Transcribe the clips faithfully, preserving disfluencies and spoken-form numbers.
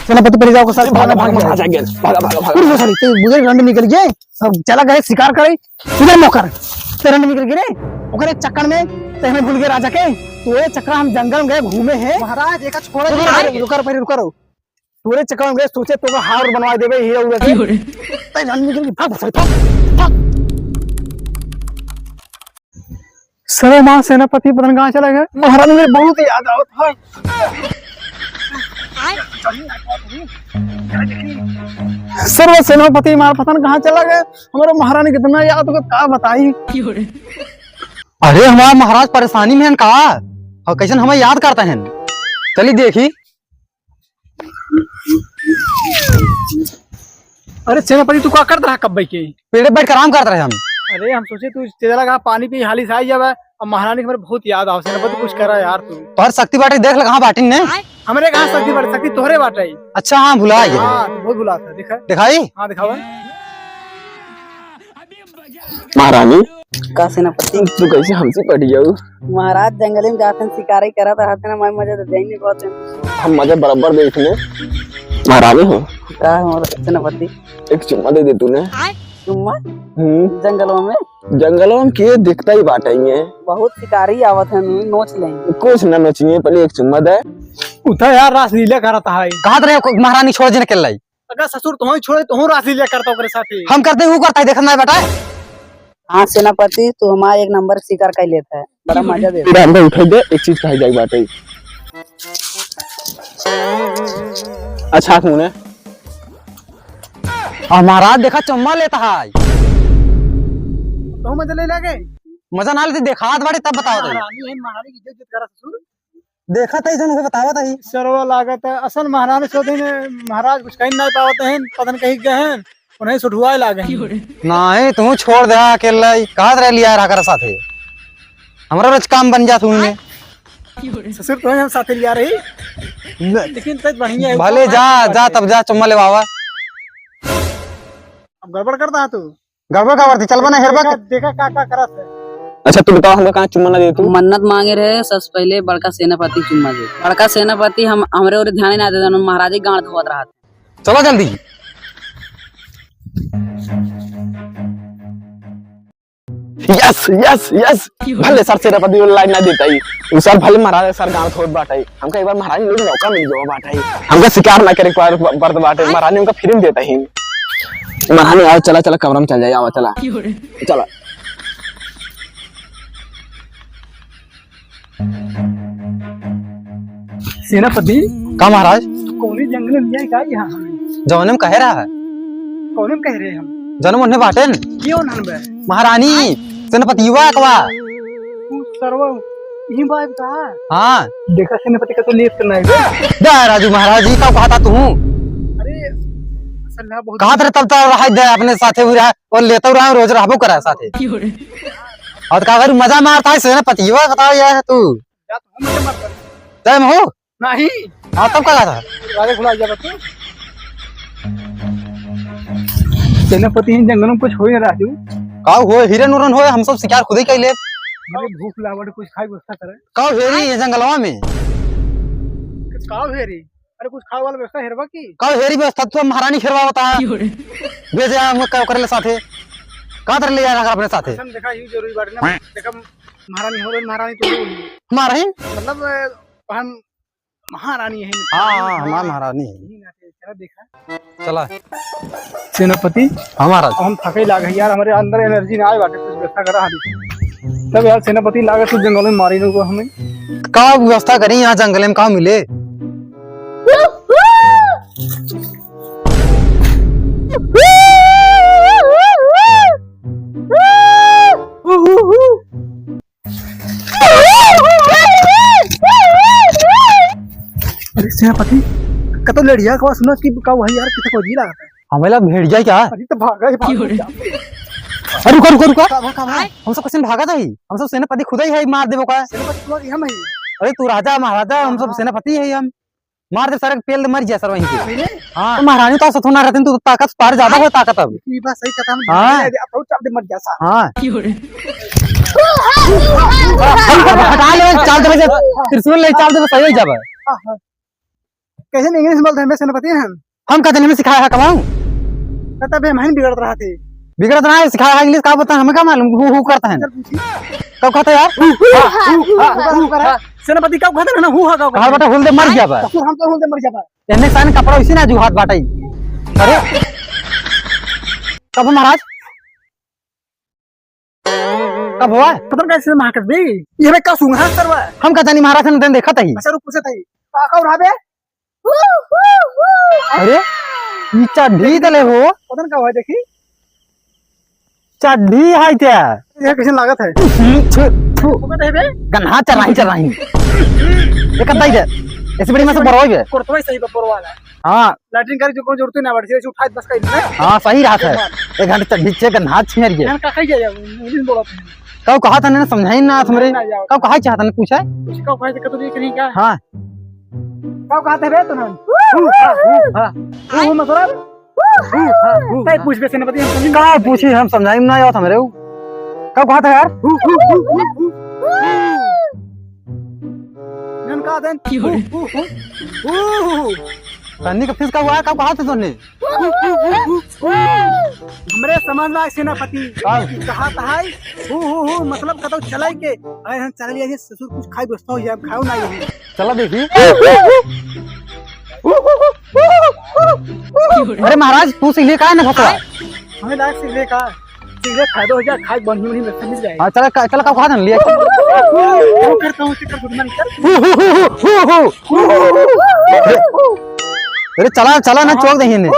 सेनापति पहले जाओ, सारे भागा, भागा, भागा, भागा, भागा, भागा। अरे, वो साले, ते बुझे रंड निकल गए, अब चला गए शिकार करे, इधर नौकर, ते रंड निकल गए रे, ओकरे चक्कर में ते हमें भूल गए राजा के, तो ये चक्कर हम जंगल में गए घूमे हैं। महाराज, एक छोड़ा रुको, नहीं। रुको, रुको, रुको, रुको। तोरे चक्कर में गए, सोचे तो हार बनवा देबे हीरा उरा के। क्यों रे? ते रंड निकल गए, भाग, भाग, भाग, भाग। सरवा हमार सेनापति पता न कहाँ चला गया। महारानी मेरे बहुत याद आवत है। सरवा सेनापति हमार पता न कहाँ चला गया। हमारे महारानी कितना याद हो, का बताई। अरे, हमार महाराज परेशानी में हैं का? और कैसन हमें याद करता है? चली देखी। अरे सेनापति, तू का करत रहा कब्बे के? पेड़े बैठ के आराम करत रहे हम। अरे हम सोचे तू चला गा पानी पी, हाली से आई जावे। अब महारानी के हमरे बहुत याद आवे। सेनापति कुछ करा यार तू। तोहर शक्ति बाटे, देख ले कहाँ बाटिन ने। हमरे कहाँ शक्ति बाटे, शक्ति तोहरे बाटे। अच्छा हाँ, भुला गए। हाँ, तू बहुत भुला था, देखा। दिखाई? हाँ, दिखावा। महारानी। का सेनापति? तू कैसे हमसे पट गयू? महाराज जंगल में जाते हैं, शिकारी करत रहते ना, मैं मजा तो देंगे बहुत है। हम मजा बराबर देख ले। महारानी हो। का हो सेनापति? एक चुम्मा दे दे तूने। चुम्मा? हम्म। जंगलों में? जंगलों में के दिखता ही बाटे ये। बहुत शिकारी आवत है, नोच लेंगे। कुछ ना नोचिए, पहले एक चुम्मा दे। उठा यार, रासलीला करत है। कहा रहे महारानी छोड़ जिन के लाई। अगर ससुर तुहूँ छोड़े, तुहूँ रासलीला करता ओकरे साथे। हम करते, वो करता है, देखत ना बेटा। हाँ सेनापति, तू हमारा एक नंबर शिकार कर लेता है, बड़ा मजा देता है। तेरा अंदर उठा दे, एक चीज कही जाए बाटे। अच्छा, हाथ मुने। और महाराज देखा चुम्मा लेता है। तो मजा ले लागे। मजा ना लेते, देखा हाथ बाड़ी तब बताओ तो। महारानी है, महारानी की इज्जत करा ससुर। देखा तई जौन उहे बतावत ही। सरवा लागत है, असल महारानी से दिन महाराज कुछ कहीं नहीं पावत हैं, पता नहीं कहीं गए हैं, उन्हें सुठुआए लागे हैं। नहीं, तू छोड़ दे अकेला ही, कहा रह लिया रहा कर साथे। हमरा रोज काम बन जा तू में। ससुर तो हम साथे लिया रही। न- लेकिन तब बढ़िया है, भले जा, जा तब जा, चुम्मा लेवावा। अब गड़बड़ करता है तू। गड़बड़ का करती, चलबा ना हेरबा देखा, के। देखा का, का करत है। अच्छा, तू बताओ, हमका कहाँ चुम्मा ना दे तू? मन्नत मांगे रहे, सबसे पहले बड़का सेनापति चुम्मा दे। बड़का सेनापति हम, हमरे ओरे ध्यान ही ना देता, महाराज ही गांड धोवत रहा। चलो जल्दी। Yes, yes, yes। भले सर सेनापति वाला लाइन ना देता ही, उ सर भले महाराज सर गांड धोवत बाटे। हमका एक बार महारानी लोग मौका मिल गवा बाटे। हमका शिकार ना करे के पड़-, पड़त बाटे। महारानी हमका फ्री में देता ही। महारानी आओ, चला, चला, कमरा में चल जाए, आओ, चला। चला। सेनापति। का महाराज? कौने जंगल में जाए का यहाँ? जौने में कहे रहा है। कौने में कह रहे हम? जौने में उन्हें बाटेन। क्यों नन बे? महारानी, सेनापति युवा अकवा। तू सरवा, यही बात का? हाँ। देखा सेनापति का तो लेफ्ट नहीं। दे राजू महाराज, ये का कहता तू? अरे, असल ना बहुत कहा तेरे तब तक रहा दे अपने साथे हुई रहा और लेता रहा, रोज रहबो करा साथे। और का करू, मजा मारता है सेनापति युवा, बताओ यार तू। जा तो हम मजा मारता है। तय में हो? नहीं। हाँ, तब का था? राजा भुला गया तू। सेनापति इन जंगलों में कुछ हो ही ना राजू। का हो, हिरन उरन हो, हम सब शिकार खुद ही कर ले। अरे भूख लागल, कुछ खाए व्यवस्था करे। का हेरी ये जंगलवा में? का हेरी? अरे कुछ खाए वाला व्यवस्था हेरबा की? का हेरी व्यवस्था तो महारानी हेरवा बता। भेजे हम का करे ले साथे। का तर ले जा रहा अपने साथे? हम देखा ही जरूरी बात ना। देखा महारानी हो गई, महारानी तो हो गई। महारानी? मतलब हम महारानी है। हाँ, हाँ, हमार महारानी है। यही नाते चला देखा। चला। सेनापति, हाँ महाराज। हम थके लागे यार, हमरे अंदर एनर्जी ना आए बाटे, कुछ व्यवस्था करा हमें। तब यार सेनापति लागे तू जंगल में मारी लोग हमें। का व्यवस्था करी यहाँ जंगल में, का मिले? अरे सेनापति, कतो लड़िया का सुना कि का वही यार कितना फौजी लागत है। हमेला भेड़िया क्या? अरे तो भागा ही भागा। अरे रुका, रुका, रुका। का भा, का भा? हम सब कैसे भागा था ही? हम सब सेनापति खुदा ही है, मार देबो का? सेनापति खुदा ही हम ही। अरे तू राजा महाराजा, हम सब हाँ। सेनापति है हम। मार दे सारे के पेल दे, मर जा सर वहीं पे। पहले? हाँ। तो महारानी तो सत होना रहते, तू तो ताकत पार ज्यादा हो ताकत अब। ये बात सही कहता हम। हाँ। अरे, अब बहुत चाप दे मर जा साहब। हाँ। हटा ले, चाल दे, त्रिशूल ले, चाल दे, सही हो जाबे। हाँ, हाँ। कैसे English बोलत हैं बे सेनापति हम? हम का जानी में सिखाया है कमाऊ? कहता बे, हम बिगड़त रहा थे। बिगड़त रहा है, सिखाया है English, का बोलता है, हमें का मालूम, हु, हु करता है। चल पूछी। कब कहता है यार? हु, हा, हु, हा, हु, हु, हा। सेनापति का कहता है ना, हु, हा, का कहता है? बेटा, हुल दे मर गया बा। ससुर, हम तो हुल दे मर गया बा। एन्ने सान कपड़ा उसी ना जुहात बाटे। अरे, कब हो महाराज? कब हुआ? पता नहीं कैसे महाकत बे। ये बे का सूंघा सरवा? हम का जानी महाराज, हम तन देखत ही। अच्छा, रुक, पूछत ही। का, का उड़ा बे? अरे, ई चड्ढी तले हो। पता नहीं का हुआ, देखी। चड्ढी है क्या? ये कैसे लागत है? छु, छु। पता है बे? गन्हा चराही, चराही। ये कतई दे। ऐसे बड़ी में से बरवाई बे। कुर्तवा ही सही बा, बरवा ला। हाँ। लैट्रिन करे जो कोई जरूरत ही ना पड़ती है, उठाए बस कहीं ना। हाँ, सही रहत है। एक घंटे तक भिक्षे का नाच छियर गया। का कही जाए, English बोलत है। कब कहा था ना, समझाई ना हमरे। ना जाओ। कब कहा चाहता ना, पूछा? कुछ कब कहा था, कतरी कहीं का? हाँ। कब कहा था बे तू ना? हु, हा, हु, हा। हु, हु, मतलब? हु, हा, हु, तै हा। पूछ बे सेनापति, हम समझी। का पूछी, हम समझाई ना आवत हमरे उ। कब कहा था यार? हु, हु, हु, हु, हु। नन का देन? हु, हु, हु, हु। तन्नी का फीस का हुआ है? कब कहा था तन्नी? हमरे समझ में आए सेनापति। हाँ। कहा था है, हु, हु, हु, मतलब कतौ चले के। अरे हम चल लिए ससुर कुछ खाई दोस्तों, ये हम खाओ ना ये। चला देखी। अरे महाराज, तू सीले का है ना भतवा? हमें लाग सीले का। सीधे फायदा हो जाए, खाए बंधु नहीं समझ जाए। हाँ, चला का, चला का खा दन लिया। वो करता हूँ, चिकर गुड मॉर्निंग कर। हु, हु, हु। अरे चला, चला ना, चौक दही ने।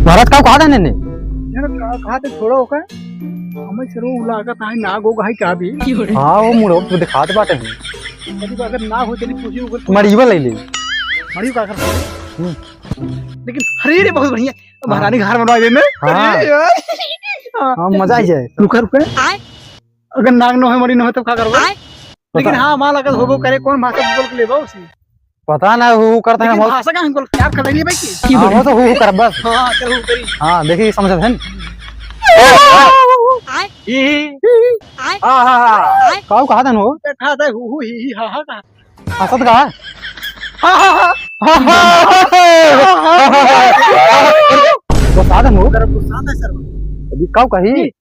महाराज, का कहा था ने? यार, का, कहा थे, छोड़ो ओका। हमें सरो लागत है, नाग ओग है का भी? हाँ, वो मुड़ो तो दिखात बाटे हैं। कभी अगर नाग हो, चली पूछी ओकर। मड़ीवा ले ले। मड़ीवा का कर? हम्म। लेकिन हरे रे, बहुत बढ़िया। हाँ। महारानी घर बनवा देने। हाँ। अरे यार। हाँ, मजा आ जाए। रुका, रुका। अगर नाग न हो, मड़ी न हो, तब का करबो? आय। लेकिन पता हाँ, माँ लगत होबो करे, कौन भाषा बोल के लेबो उसे? पता ना, वो करता है, लेकिन हम भाषा का हमको क्या कर रही है भाई की? हाँ, वो तो हु, हु कर बस। हाँ, चल हु करी। हाँ, देखी, समझत है न? आय। ही, ही। आय। हाँ, हाँ, हाँ। आय। काऊ कहा था न हो? बैठा था, हु, हु, ही, ही, हा, हा, कहा। हंसत का? हाँ, हाँ, हाँ। हाँ, हाँ, हाँ। गुस्सा था न हो? गुस्सा था सर। अभी काऊ कही?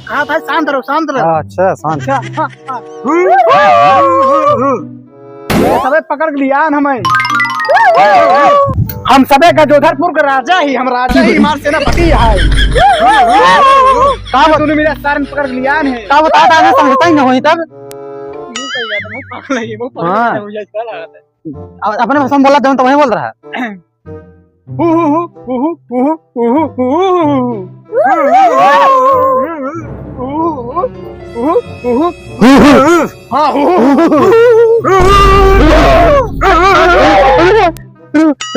हाँ भाई, शांत रहो, शांत रहो। अच्छा, शांत। अच्छा, हाँ, हाँ। ये सबे पकड़ के लियान हमें। हम सबे गजोधरपुर के राजा ही, हम राजा ही, हमार सेनापति है। का बत-, दोनों मिले सारन पकड़ के लियान है। का बता, ताने समझता ही न होई तब। यूं कही जाता है, वो पागल है, वो पागल हाँ। है, मुझे ऐसा लगा था। अब अपने भाषा में बोला, जौन तो वही बोल रहा है।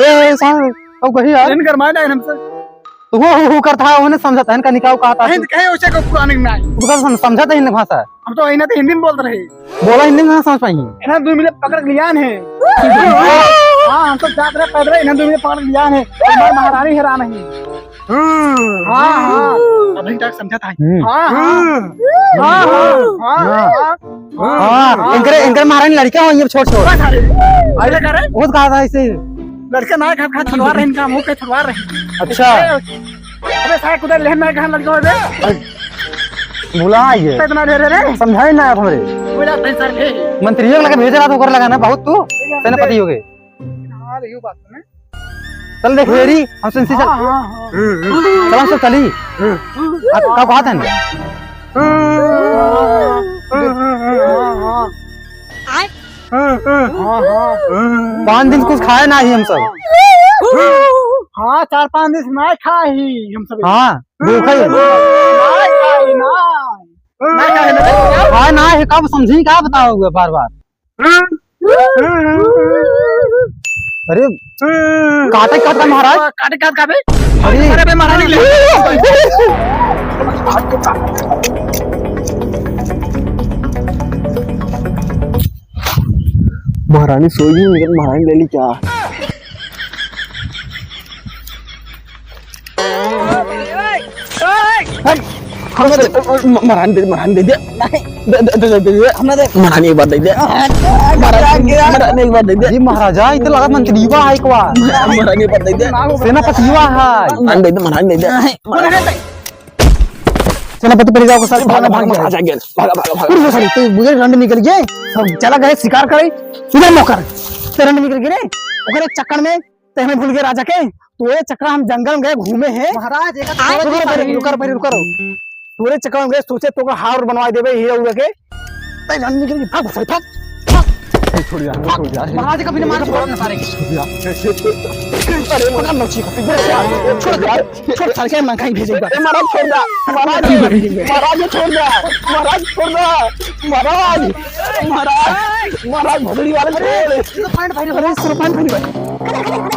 ए, साहब, अब कही यार। इनकर मायना है हमसे। तो वो हु, हु करता है, उन्हें समझता है, इनका निकाह कहा था। कहीं, कहीं उसे को पुराने में नहीं। तो सम-, समझता ही नहीं भाषा। हम तो इन्हें तो हिंदी में बोलत रहे। बोला हिंदी में ना समझ पाई। इन्हें दो मिनट पकड़ के लियान है। हाँ, हम तो जात रहे पैदल, इन्हें दो मिनट पकड़ के लियान है। हमारी महारानी हैरान है। हाँ, हाँ। अभी तक समझा था। हम्म। हाँ, हाँ। हाँ, हाँ। हाँ, हाँ। हाँ, इनकरे, इनकरे महारानी लड़का हो, ये छोट, छोट। बस, अरे। अरे, का रे? वो तो कहा था ऐसे। लड़का ना खा, खा, छुड़वा रहे इनका, मुंह पे छुड़वा रहे। अच्छा। अबे साला कुदाल ले, मैं कहाँ लड़का हो बे? भुला गए। इतना ढेर रे। समझाए ना आप हमरे। बोला था सर ले। मंत्रियों के लगे भेज रहा था, ओकर लगा ना बहुत तू। सेनापति हो गए। हाँ, यही बात है। चल देख, रेडी, हम सुनसी चल। हाँ, हाँ, हाँ। चल, हम सब चली। आप का बात है ना? हाँ, हाँ। हाँ, हाँ। पाँच दिन कुछ खाए ना ही हम सब। हाँ, चार पाँच दिन से ना खाए ही हम सब। हाँ, भूखा ही। ना खाए ना। ना खाए ना। खाए ना ही, कब समझी, का बताओ हुआ बार बार। अरे, काटे काट का महाराज? काटे काट का बे? अरे। अरे बे महाराज, ले। महारानी सोई गई, लेकिन महारानी ले ली क्या? हट। हमरा दे। म-, महारानी दे, महारानी दे दे। नहीं। दे, दे, दे, दे, दे। हमरा दे। महारानी एक बार दे दे। हट, हट, महारानी, हट, हट। महारानी एक बार दे दे। अरे महाराजा, ई तो लागत मंत्रीवा है एक बार। महारानी एक बार दे दे। सेनापतिवा है। महारानी दे दे, महारानी दे दे। नहीं, महारानी। सेनापति परि जाओ, सारे भागा, भागा, भागा, भागा। भागा, भागा, भागा। उठ, सारे, तो बुझे रंड निकल गए। सब चला गए शिकार करे। इधर नौकर। ते रंड निकल गए रे। ओकरे चक्कर में ते हमें भूल गए राजा के। तो ये चक्कर हम जंगल में गए घूमे हैं। महाराज, एक आ, रुको, रुको, रुको, रुको, रुको। तोरे चक्कर में गए, सोचे तोका हार बनवा देबे हीरा उरा के। तै रंड निकल गए, भाग, भाग, भाग। ए, छोड़ यार, छोड़ यार। महाराज का बिना मार छोड़ ना सारे। छोड़ यार। अरे, पकड़ लो, चीख। छोड़ यार। छोड़, सारे के मैं कहीं भेजेगा। ए, महाराज, छोड़ दे। महाराज, महाराज, ये छोड़ दे। महाराज, छोड़ दे। महाराज, महाराज, महाराज, भोसड़ी वाले छोड़। ये तो पैंट भाई, अरे, सर, पैंट भाई।